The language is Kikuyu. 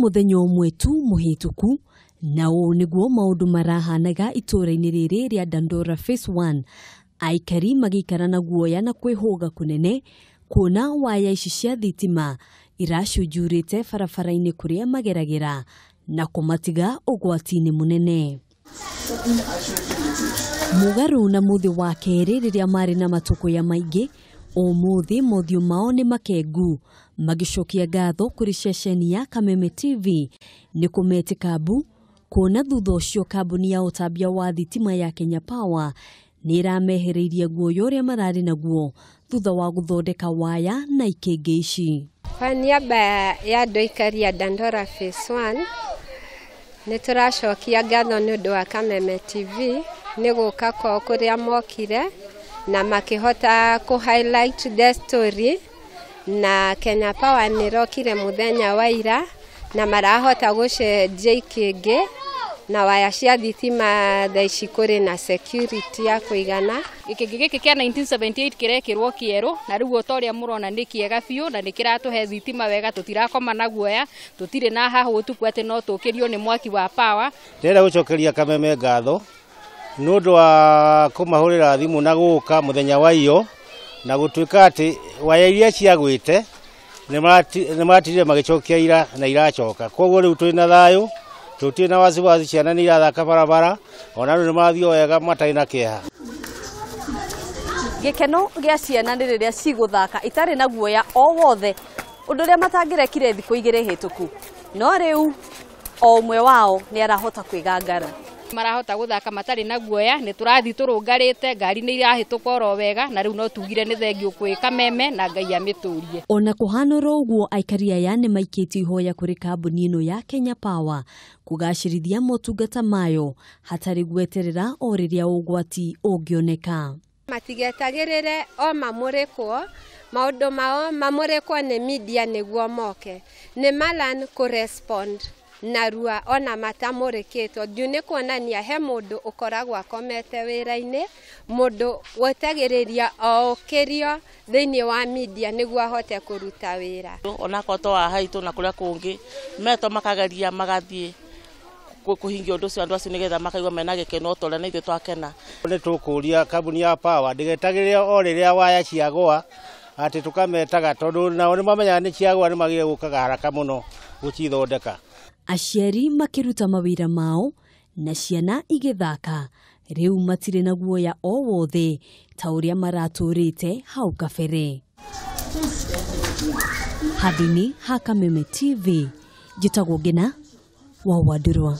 Mũthenya ũmwe tu mũhĩtũku, na ũũ nĩguo maũndũ marahanaga itũũra-inĩ rĩrĩ rĩa Dandora Phase 1, aikari magĩikara na guoya na kwĩhũga kũnene kuona waya ici cia thitima iracunjurĩte barabara-inĩ kũrĩa mageragĩra na kũmatiga ũgwati-inĩ mũnene. Mũgarũ na mũthĩ wa kerĩ rĩrĩa marĩ na matũkũya maingĩ, ũmũthĩ mothiũ mao nĩ makengu magĩcokia ngatho kũrĩ ceceni ya Kameme TV nĩ kũmetĩka mbu kuona thutha ũcio kambuni ya ũtambia wa thitima ya Kenya Power nĩ ĩramehereirie guoya ũrĩa mararĩ naguo thutha wa gũthondeka waya na ikĩngĩ ici. Kwa niaba ya andũ aikari a Dandora Phase 1, nĩ tũracokia ngatho nĩ ũndũ wa Kameme TV nĩ gũka kwao kũrĩa mokire na makĩhota kũ highlight the story, na Kenya Power nĩ ĩrokire mũthenya wa ira na marahota gũcenjia ikĩngĩ na waya cia thitima thaa ici kũrĩ na security ya kũigana. Gĩkĩngĩ gĩkĩ kĩa 1978 kĩrekĩrwo kĩerũ, na rĩu o ta ũrĩa mũrona nĩ kĩega biũ na nĩ kĩratũhe thitima wega, tũtirakoma na guoya, tũtirĩ na hahũ ũtukũ atĩ no tũkĩrio nĩ mwaki wa power. Ndĩrenda gũcokeria Kameme ngatho nĩ ũndũ wa kũmahũrĩra thimũ na gũka mũthenya wa iyo na gũtuĩka atĩ waya iria ciagwĩte nĩ matigire magĩcokia ira na iracoka. Koguo rĩu twĩ na thayũ, tũtirĩ na wasiwasi, ciana nĩ irathaka barabara, ona andũ nĩ marathiĩ o wega matarĩ na kĩeha. Gĩkeno gĩa ciana nĩ rĩrĩa cigũthaka itarĩ na guoya o wothe, ũndũ ũrĩa matangĩrekire thikũ igĩrĩ hĩtũku, no rĩu o ũmwe wao nĩ arahota kwĩgangara. Marahota gũthaka matarĩ na guoya, nĩ tũrathiĩ tũrũngarĩte, ngari nĩ irahĩtũka oro wega, na rĩu no tugire nĩ thengiũ kwĩ Kameme na Ngai amĩtũrie. Ona kũhana oro ũguo, aikari aya nĩ maikĩtie ihoya kũrĩ kambuni ĩno ya Kenya Power kũgacĩrithia motungata mayo hatarĩ gweterera o rĩrĩa ũgwati ũngĩoneka. Matigetagĩrĩre o mamũrĩkwo maũndũ mao, mamũrĩkwo nĩ media nĩguo moke, nĩ malan kũ respond narua ona matamũrĩkĩtwo. Ndiũ nĩ kuonania he mũndũ ũkoragwo akomete wĩra-inĩ, mũndũ wetagĩrĩria o ũkĩrio thĩinĩ wa media nĩguo ahote kũruta wĩra. Onakorwo to haha haitũ na kũrĩa kũngĩ metwo makageria magathiĩ kũhingia ũndũ ũcio andũ acio nĩgetha makaigua mena gĩkeno ta ũrĩa na ithuĩ twakena. Nĩ tũkũria kambuni ya Power ndĩgetagĩrĩre o rĩrĩa waya ciagũa atĩ tũkametaga, tondũ nao nĩ mamenyaga nĩ ciagũa nĩ magĩrĩire gũkaga haraka mũno gũcithondeka. Aciari makĩruta mawĩra mao na ciana igĩthaka, rĩu matirĩ na guoya o wothe ta ũrĩa maratũrĩte hau kabere. Handũ-inĩ ha Kameme TV, njĩtagwo Ngina wa Wandũrwa.